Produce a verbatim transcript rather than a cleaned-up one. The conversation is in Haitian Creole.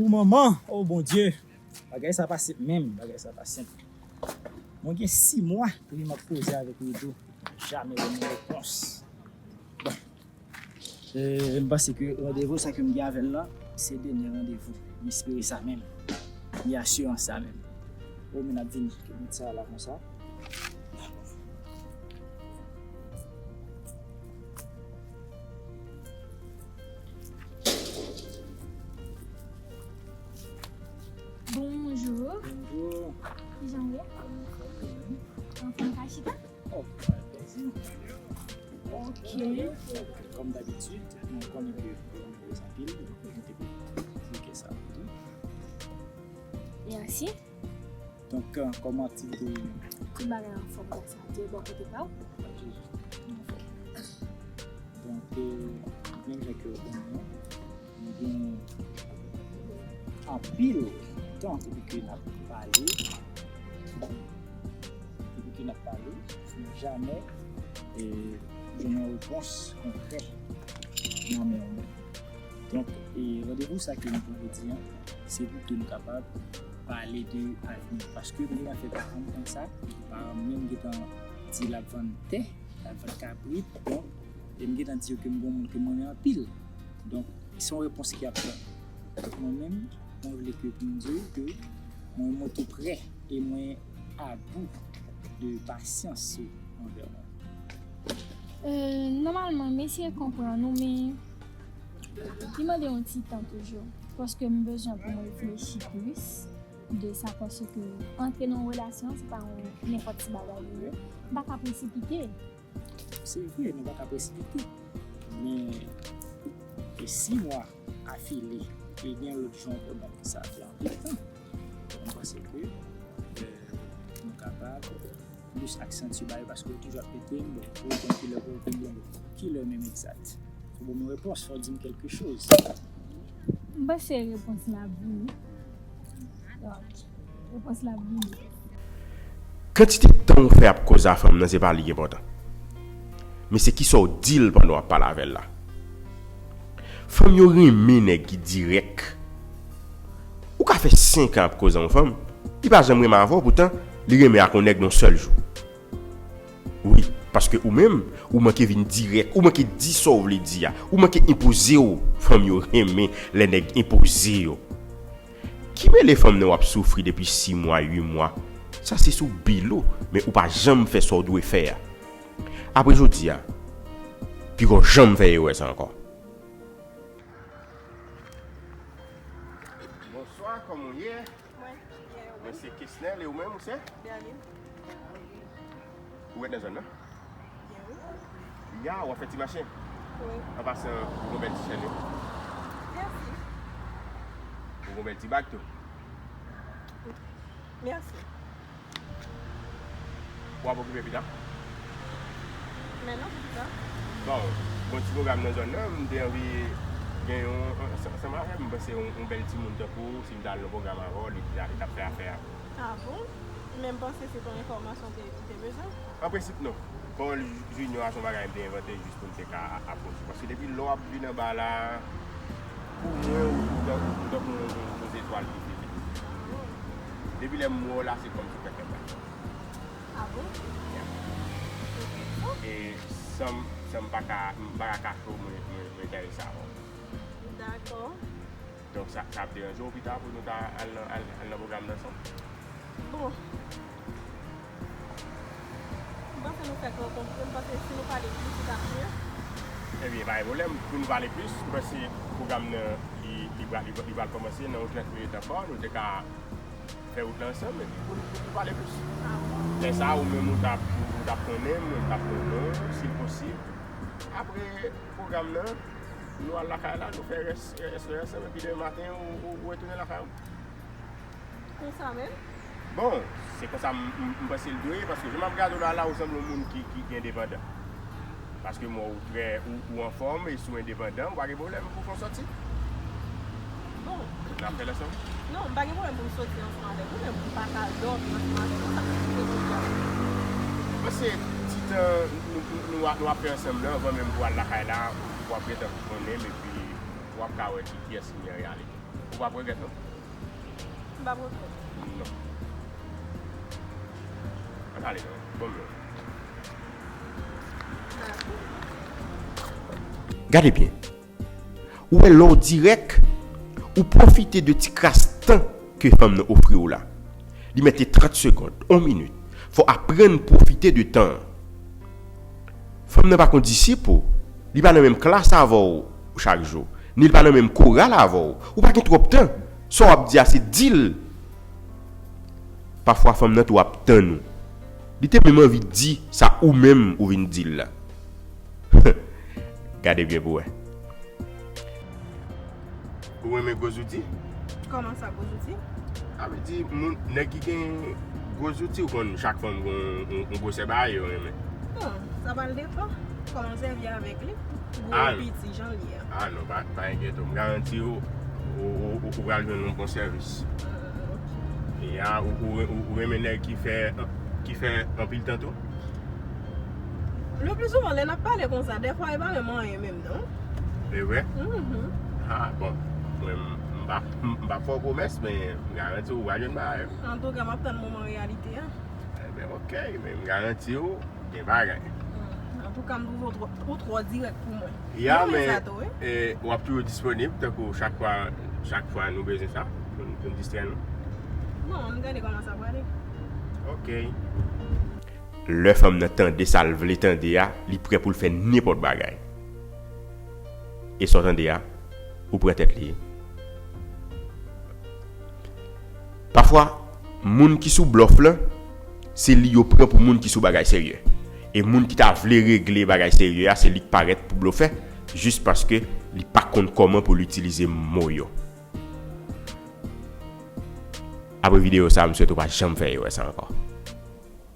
Ou manman, oh Bondye. Bagay sa pa senp menm, bagay sa pa senp. Mwen gen sis mwa depi m ap koze avèk Rido, jamè ban mwen repons. Bon. E, m panse ke randevou sa ke m gen avè l lan, se dènye randevou. M espere sa menm. M gen asirans sa menm. O, men n ap vini. Met sa la konsa. Bonjou. Bonjou. Kijan w ye? Anfòm, ka chita? Oh, plezi. Ok. Kòm dabitid, mwen konnen ke ou anpil, donk mwen te bloke sa pou ou. Mèsi. Donk, euh, kòman aktivite yo ye menm? Tout bagay anfòm, gras a Dye, bò kote pa w? Donk, euh, menm jan ke ou konnen, nou gen anpil tan depi ke n ap pale, depi ke n ap pale, nou jamè, e, jwenn yon repons konkrè nan men w menm. Donk, e, randevou sa ke nou pran jodi a, se pou ke nou kapab pale de avni. Paske m gentan fè paran m konn sa, paran m menm gentan di l ap vann tè, l ap vann kabrit, donk, e m gentan di yo ke m gon moun ke m renmen anpil. Donk, se yon repons ki ap tann. Donk, mwen menm, mwen vle ke pou m di w ke mwen, mwen tou prè e mwen a bout de pasyans ou anvè mwen. Euh, nòmalman, m eseye konprann ou, men li mande yon ti tan toujou. Paske m bezwen pou m reflechi plis de sa, paske antre nan yon relasyon, se pa yon nenpòt ti bagay li ye. M pa ka presipite. Se vre, nou pa ka presipite. Men, e sis mwa afile, e gen lòt jan ankò, donk sa fè anpil tan. Mwen panse ke, euh, nou kapab plis aksantye bagay, paske ou toujou ap mete m, bon, ou konn kilè pou ou vin, bon, kilè menm egzat. Fò ban m yon repons, fò di m kèlke choz. M panse repons la ap vini. Repons la ap vini. Kantite tan ou fè ap koze a fanm nan, se pa li ki enpòtan. Men se kisa w di l pandan w ap pale avè l la. Fanm yo renmen nèg ki dirèk. Ou ka fè senk an ap koze a yon fanm, li pa janm renmen avè w, poutan li renmen ak yon nèg nan yon sèl jou. Wi, paske ou menm, ou manke vin dirèk, ou manke di sa w vle di a, ou manke enpoze w. Fanm yo renmen lè nèg enpoze yo. Ki mele fanm nan w ap soufri depi sis mwa, uit mwa? Sa se sou bil ou, men ou pa janm fè sa w dwe fè a. Apre jodi a, piko janm fè erè sa ankò. Bonswa, kòman w ye? Mwen, byen, ou menm? Mwen se Kesnel, e ou menm, ou se? Berline. Ou ret nan zòn nan? Byen, wi. Ya, w ap fè ti mache? Wi. An pasan, ou gon bèl ti chèn, wi. Mèsi. Ou gon bèl ti bag tou. Mèsi. W ap okipe pita? Men non, pou pita. Bon, gon ti pwogram nan zòn nan, m te anvi gen yon, ansanm avè m, m panse yon, yon bèl timoun tankou w, si m t al nan pwogram avè w, li t ap fè afè a. A bon? Men m panse se t yon enfòmasyon w te, ou te bezwen. An prensip, non. Pawòl Junior a se yon bagay m te envante jis pou m te ka a-, apwoche w. Paske depi lè w ap vin anba la, pou mwen, ou, ou tankou, ou tankou yon, yon, yon zetwal ki file. Depi lè m wè w la, se kòmsi kèk bagay. A bon? Ya. Ok. E san m, san m pa ka, m pa ka kache w, mwen, mwen, mwen enterese avè w. Dakò. Donk, sa, sa ap deranje w pita pou nou ta al nan, al, al nan pwogram nan ansanm? Bon. M panse nou fèk rankontre, m panse si nou pale plis, li t ap mye. Ebyen, pa gen pwoblèm. Pou nou pale plis, m panse pwogram nan, li, li pral, li, li pral kòmanse nan yon trant minit ankò. Nou te ka fè wout la ansanm, epi pou nou, pou nou pale plis. Lè sa a, ou menm, ou t ap, ou t ap konnen m, ou t ap konnen w, si l posib. Apre pwogram nan, nou al lakay la, nou fè rès, rès, rès ansanm, epi demen maten, ou, ou, ou retounen lakay ou. Konsa menm? Bon, se konsa m, m, m panse l dwe ye, paske jan m ap gade w la, la, ou sanble yon moun ki, ki, ki endepandan. Paske m wè w trè, ou, ou anfòm, e si w endepandan, ou pa gen pwoblèm pou fè w sòti. Bon. N ap fè l ansanm? Non, m pa gen pwoblèm pou m sòti ansanm avèk ou, men pou m pa ka dòmi ansanm avèk ou, sa k ap rive pou m fè? Paske ti tan nou, nou, nou, nou ap fè ansanm nan, anvan menm pou al lakay la, ou, ou ap gentan konnen m, epi w ap ka wè ki, kiyès m ye an reyalite. Ou p ap regrèt, non? M p ap regrèt. Non. Ann ale, non. Bon, non. Gade byen. Ou wè lè w dirèk, ou pwofite de ti kras tan ke fanm nan ofri w la. Li mete trant segonn, yon minit. Fò w aprann pwofite de tan an. Fanm nan pa kondisip ou. Li pa nan menm klas avè w chak jou. Ni li pa nan menm koral avè w. Ou pa gen twòp tan. Sa w ap di a, se di l. Pafwa fanm nan tou ap tann ou. Li te menm anvi di sa ou menm ou vin di l la. Gade byen pou wè. Ou renmen gwo zouti? Kòman sa, gwo zouti? Sa vle di, moun, nèg ki gen gwo zouti, ou konn chak fanm gen yon, yon, yon gwosè bagay yo renmen. Bon, sa pral depann kòman w sèvi avèk li. Gwo, piti, jan l ye a. Ah non, pa, pa enkyete w. M garanti w, ou, ou, ou, ou pral jwenn yon bon sèvis. Ah, ok. E a, ou, ou, ou, ou renmen nèg ki fè, ki fè anpil tan tou? Le pli souvan, lè n ap pale konsa, dèfwa, e pa menm anyen menm, non. E vre? Mhm. Ah, bon. Mwen, m, m pa, m pa fè w pwomès, men m garanti w, w a jwenn bagay. Antouka, m ap tann moman reyalite a. Ebyen, ok, men m garanti w, gen bagay. Hmm. Antouka, m twouve w twò, ou twò dirèk pou mwen. Ya, men, e, w ap toujou disponib, tankou chak fwa, chak fwa nou bezwen sa, pou n, pou n distrè nou. Bon, ann gade kòman sa prale. Ok. Lè fanm nan tande sa l vle tande a, li prè pou l fè nenpòt bagay. E sa w tande a, ou pran tèt li. Pafwa, moun ki sou blòf lan, se li yo pran pou moun ki sou bagay serye. E moun ki ta vle regle bagay serye a, se li k parèt pou blofè, jis paske li pa konn kòman pou l itilize mo yo. Apre videyo sa, m swete w pa janm fè erè sa ankò.